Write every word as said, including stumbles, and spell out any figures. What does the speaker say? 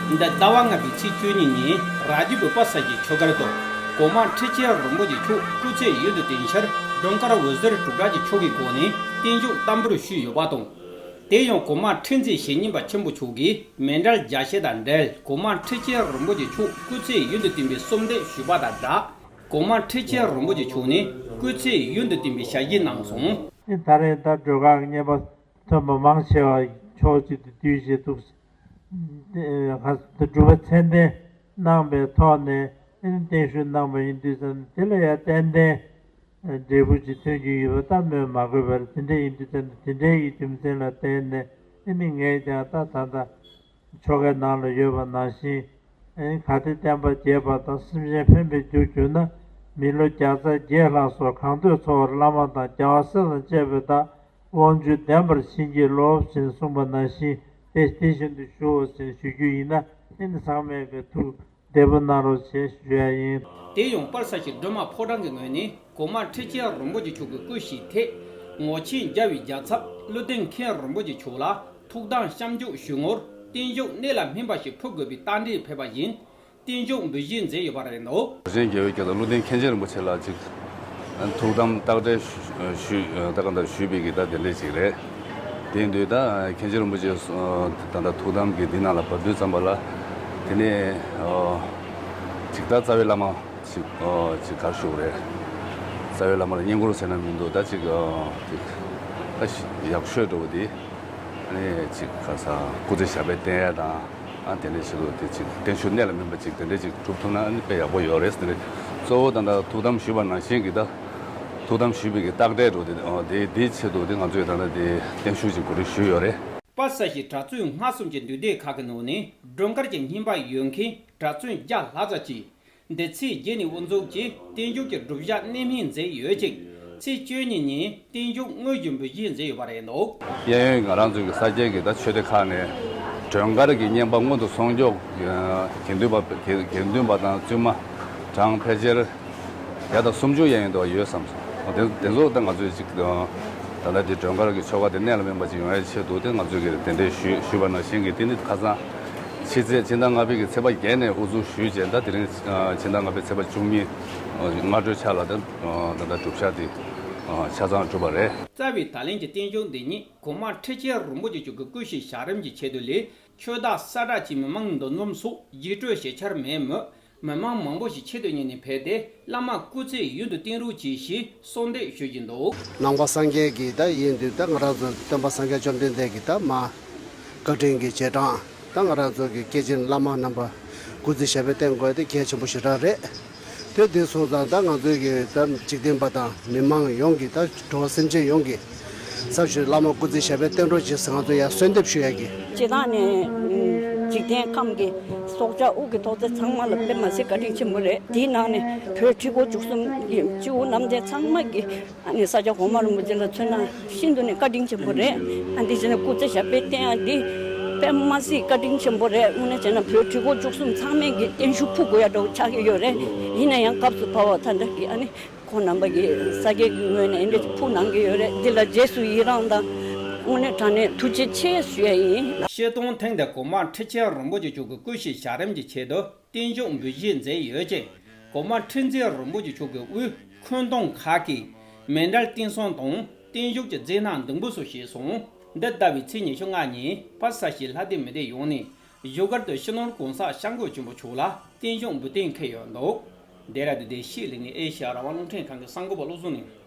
འདི་ཟླ་བ་ལྔ་པའི་ཚེས་བཅུ་གཉིས་ཉིན་ར་ཇི་བུ་པ་ས་ཞིག་ཆོས་སྒར་དུ་གོང་མ་ཁྲི་ཆེན་རིན་པོ་ཆེ་མཆོག་སྐུ་ཚེ་ཡུན་དུ་བརྟན་ཕྱིར་ལྗོངས་མཁར་འོད་ཟེར་གྲུབ་གྲགས་ཀྱི་མཆོག་གི་སྒོ་ནས་བརྟན་བཞུགས་བསྟར་འབུལ་ཞུས་ཡོད་པ་དང་། དེ་ཡང་གོང་མ་ཁྲི་འཛིན་ཞེ་གཉིས་པ་ཆེན་པོ་མཆོག་གིས་མཎྜལ་རྒྱས་བཤད་དང་འབྲེལ་གོང་མ་ཁྲི་ཆེན་རིན་པོ་ཆེ་མཆོག་སྐུ་ཚེ་ཡུན་དུ་བརྟན་པའི་གསོལ་འདེབས་ཞུས་པ་དང་སྦྲགས། གོང་མ་ཁྲི་ཆེན་རིན་པོ་ཆེ་མཆོག་ནས་སྐུ་ཚེ་ཡུན་དུ་བརྟན་པའི་ཞལ་བཞེས་གནང་སོང་། ད་རེས་ད་སྒྲོལ་དཀར་གྱི་བསྙེན་པ་ཐོན་པ་མང་ཆེ་བ་ཕྱོགས་གཅིག་ཏུ་བསྡུས་བྱས་འདུག་སྒྲུབ་པ་ཚད་ལྡན་གནང་པའི་ཐོག་ནས་བརྟན་བཞུགས་གནང་པ་ཡིན་དུས་ཙམ་དེ་ལ་ཡང་ཏན་ཏན་འབྲས་བུ་ཅིག་ཐོན་གྱི་ཡོད་པ་ད་སྨོས་མ་དགོས་པར། དེ་འདྲ་ཡིན་དུས་ཙམ་དེ་འདྲའི་གི་རྒྱུ་མཚན་ལ་བརྟེན་ནས་ཨ་ནི་ངས་ཀྱང་ད་ད་ལྟ་ཆོ་གའི་ནང་ལ་ཡོད་པ་ནང་བཞིན། ཨེ་གལ་ཏེ་བསྟན་པ་རྒྱས་པ་དང་སེམས་ཅན་ཕན་པའི་རྒྱུར་གྱུར་ན། མི་ལོ་བརྒྱ་རྩ་བརྒྱད་ལྷག་སོགས་གང་འདོད་འཚོ་བར་བླ་མ་དང་རྒྱལ་བ་སྲས་དང་བཅས་པའི་བདག་དབང་བཅུ་ལྡན་པར་བྱིན་གྱིས་རློབས་ཞེས་གསུངས་པ་ནང་བཞིན་དེ་དེ་བཞིན་དུ་ཞུའོ་ཞེས་ཞུ་རྒྱུ་ཡིན་ན། ཨེ་ནི་ཚང་མས་ཀྱི་ཐུགས་བདེ་པོ་གནང་རོགས་ཞེས་ཞུ་ཡ་ཡིན། དེ་ཡང་པར་ས་ཞིག་སྒྲོལ་མ་ཕོ་བྲང་གི་ངོས་ནས་གོང་མ་ཁྲི་ཆེན་རིན་པོ་ཆེ་མཆོག་གི་སྐུ་གཤེགས་ཐད་ངོ་ཆེན་རྒྱལ་བའི་རྒྱལ་ཚབ་ཀླུ་ལྡིང་མཁན་རིན་པོ་ཆེ་མཆོག་ལ། ཐུགས་དམ་སྐྱབས་འཇུག་ཞུ་ངོར་བརྟན་བཞུགས་གནད་ལ་སྨིན་པ་ཞིག་ཕུལ་དགོས་པའི་རྟ་མགྲིན་ཕེབས་པ་བཞིན་བརྟན་བཞུགས་འབུལ་བཞེས་མཛད་ཡོད་པ་རེད་འདུག། རྗེ་རྒྱལ་བའི་རྒྱལ་ཚབ་ཀླུ་ལྡིང་མཁན་ཆེན་རིན་པོ་ཆེ་ལ་ཅིག་ཐུགས་དམ་རྟགས་བྲལ་ཞུ་ད་ག་འདྲ་ཞུས་པའི་གི་ད་དེ་འདྲ་ཅིག་རེད། དེ་ཡིན་དུས་ད་མཁན་ཆེན་རིན་པོ་ཆེ་ད་ད་ཐུགས་དམ་གི་འདི་ནང་ལ་བབས་དུས་ཙམ་པ་ལ་དེ་ནས་ཅིག་ད་རྩ་བའི་བླ་མ་ཅིག་ཅིག་གར་ཞུགས་རེད། རྩ་བའི་བླ་མ་ལ་བསྙེན་བཀུར་ཟེར་ན་མི་འདུག། ད་ཅིག་ཅིག་ད་ཡག་ཤོས་འདྲ་བོ་དེ། ཨ་ནི་ཅིག་ག་ས་སྐུ་ཚེ་ཞབས་པད་བརྟན་ཡ་དང་། ཨ་དེ་འདྲའི་ཆེད་དུ་དེ་ཅིག་བརྟན་བཞུགས་གནད་ལ་སྨིན་པ་ཅིག་དེ་འདྲའི་ཅིག་གྲུབ་ཐུབ་ན་ཨ་ནི་དཔེ་ཡག་པོ་ཡོད་རེད་ཟེར་ནས། གཙོ་བོ་ད་ལྟ་ཐུགས་དམ་ཞུས་པ་ནང་བཞིན་གྱི་ད་ཐུགས་དམ་ཞུས་པའི་གི་རྟགས་འབྲས་འགྲོ་དེ་དེ་དེའི་ཆེད་དུ་དེ་ང་ཚོས་ད་ལྟ་དེ་བརྟན་བཞུགས་ཅིག་གོ་སྒྲིག་ཞུས་ཡོད་རེད། པ་ས་ཞིག་གྲྭ་བཙུན་ལྔ་གསུམ་གྱི་འདུས་སྡེ་ཁག་གི་ནང་ནས་སྒྲོལ་དཀར་གྱི་བསྙེན་པ་ཡོད་མཁན་གྲྭ་བཙུན་བརྒྱ་ལྷག་ཙམ་གྱིས། འདི་ཚེས་བརྒྱད་ནས་དབུ་འཛུགས་ཀྱིས་བརྟན་བཞུགས་ཀྱི་སྒྲུབ་ཞག་གནད་སྨིན་མཛད་ཡོད་ཅིང་། ཚེས་བཅུ་གཉིས་ཉིན་བརྟན་བཞུགས་དངོས་སུ་འབུལ་བཞེས་མཛད་ཡོད་པ་རེད་འདུག། གཡས་གཡོན་ང་རང་ཚོའི་གི་ས་སྐྱའི་གི་ད་ཆོས་སྡེ་ཁག་ནས་སྒྲོལ་དཀར་གྱི་བསྙེན་པ་སྔོན་དུ་སོང་ཆོག་དགེ་འདུན་པ་དགེ་འདུན་པ་དང་བཙུན་མ་གྲངས་ཕལ་ཆེར་བརྒྱ་དང་སུམ་ཅུ་གཡས་གཡོན་དུ་ཡོད་བསམ་སོང་། དེ་དེ་ཚོ་ད་ང་ཚོས་ཅིག་ད་ལྟ་དེ་སྒྲོལ་དཀར་གྱི་ཆོ་ག་དེ་གནད་ལ་སྨིན་པ་ཅིག་ཡོང་ཡའི་ཆེད་དུ་དེ་ང་ཚོས་གི་དེ་འདྲའི་ཞུས་ཞུས་པ་ནང་བཞིན་གྱི་དེ་ནི་ཁ་སང་ཕྱི་ཚེས་ཕྱི་ཟླ་ལྔ་པའི་གི་ཚེས་པ་བརྒྱད་ནས་དབུ་འཛུགས་ཞུས་རྗེས་ད་དེ་རིང་ཕྱི་ཟླ་ལྔ་པའི་ཚེས་པ་བཅུ་གཉིས་སྔ་དྲོའི་ཆ་ལ་ད་ད་ལྟ་སྒྲུབ་ཞག་དེ་ཆ་ཚང་གྲུབ་པ་རེད། རྩ་བའི་ད་ལན་གྱི་བརྟན་བཞུགས་འདི་ཉིད་གོང་མ་ཁྲི་ཆེན་རིན་པོ་ཆེ་མཆོག་གི་སྐུ་གཤེགས་ཞལ་རིམ་གྱི་ཆེད་དུ་ལས། ཆོས་བདག་ས་བཀྲ་གྱིས་མི་མང་འདུ་འཛོམས་སོགས་རྒྱས་སྤྲོས་ཞིག་འཆར་མེད་མོད། མི་མང་མང་པོ་ཞིག་ཆེད་དུ་གཉེར་ནས་ཕེབས་ཏེ་བླ་མ་སྐུ་ཚེ་ཡུན་དུ་བརྟན་རོགས་གྱིས་ཞེས་གསོལ་འདེབས་ཞུ་བཞིན་འདུག། ནང་པ་སངས་རྒྱས་ཀྱི་ད་ཡིན་དུས་ད་ང་རང་ཚོ་སྟོན་པ་སངས་རྒྱས་བཅོམ་ལྡན་འདས་ཀྱི་ད་མ་བཀའ་དྲིན་གྱི་རྗེས་འབྲང་ད་ང་རང་ཚོ་གི་སྐྱེས་ཆེན་བླ་མ་རྣམ་པ་སྐུ་ཚེ་ཞབས་པད་བརྟན་དགོས་དེ་གལ་ཆེན་པོ་ཞེ་དྲག་རེད། དེ་དེ་སོང་ཙང་ད་ང་ཚོའི་གི་ད་འཇིག་རྟེན་པ་དང་མི་མང་ཡོངས་ཀྱི་ད་འགྲོ་བ་སེམས་ཅན་ཡོངས་ཀྱི་ས་ཞིག་བླ་མ་སྐུ་ཚེ་ཞབས་པད་བརྟན་རོགས་ཞེས་ང་ཚོ་ཡར་གསོལ་འདེབས་ཞུ་ཡ་གི། སྤྱིར་བཏང་ནས་འཇིག་རྟེན་ཁམས་ཀྱི་སྲོག་ཆགས་དབུགས་ཀྱི་ཐོག་རྩེ་ཚང་མ་ལ་དཔེ་མ་སྲིད་བཀའ་དྲིན་ཆེན་པོ་རེད། དེའི་ནང་ནས་བོད་ཁྲི་སྐོར་བཅུ་གསུམ་གྱི་སྤྱི་བོ་རྣམ་ཐར་ཚང་མ་གི་ཨ་ནི་ས་སྐྱ་གོང་མ་རིན་པོ་ཆེ་ལ་མཚོན་ན་ཤིན་ཏུ་ནས་བཀའ་དྲིན་ཆེན་པོ་རེད། ཨ་འདི་བྱས་ན་སྐུ་ཚེ་ཞབས་པད་བརྟན་ཡ་འདི་དཔེ་མ་སྲིད་བཀའ་དྲིན་ཆེན་པོ་རེད། དངོས་གནས་བྱས་ན་བོད་ཁྲི་སྐོར་བཅུ་གསུམ་ཚང་མས་ཀྱི་བརྟན་བཞུགས་ཕུལ་དགོས་ཡ་འདྲ་བོ་ཆགས་ཀྱི་ཡོད་རེད། ཡིན་ན་ཡང་སྐབས་སུ་བབས་པ་ད་འདྲ་གི་ཨ་ནི་ཁོང་རྣམ་པ་གི་ས་སྐྱའི་གི་ངོས་ནས་འདི་འདྲ་ཕུལ་གནང་གི་ཡོད་རེད། འདི་ལ་རྗེས་སུ་ཡི་རང་དང་དངོས་གནས་དྲང་གནས་ཐུགས་རྗེ་ཆེ་ཞུ་ཡ་ཡིན། སྤྱིར་བཏང་ཐེངས་འདིར་གོང་མ་ཁྲི་ཆེན་རིན་པོ་ཆེ་མཆོག་གི་སྐུ་གཤེགས་ཞལ་རིམ་གྱི་ཆེད་དུ། བརྟན་བཞུགས་འབུལ་བཞེས་མཛད་ཡོད་ཅིང་། གོང་མ་ཁྲི་འཛིན་རིན་པོ་ཆེ་མཆོག་གི་དབུས་འཁོན་སྡོམ་ཁག་གིས་མཎྜལ་རྟེན་གསུམ་དང་བརྟན་བཞུགས་ཀྱི་རྫས་སྣ་བདུན་པོ་སོགས་བཞེས་སོང་། འདི་ཟླ་བའི་ཚེས་ཉི་ཤུ་ལྔ་ཉིན་པ་ས་ཞིག་ལྷ་སྡེ་མི་སྡེ་ཡོངས་ནས་བཞུགས་སྒར་དུ་སྤྱི་ནོར་༸གོང་ས་༸སྐྱབས་མགོན་ཆེན་པོ་མཆོག་ལ་བརྟན་བཞུགས་འབུལ་གཏན་འཁེལ་ཡོད་འདུག། ལྡེ་ར་ལྡུན་བདེ་སྐྱིད་གླིང་ནས་ཨེ་ཤེ་ཡ་རང་དབང་རླུང་འཕྲིན་ཁང་གི་གསར་འགོད་པ་བློ་བཟང་ནས།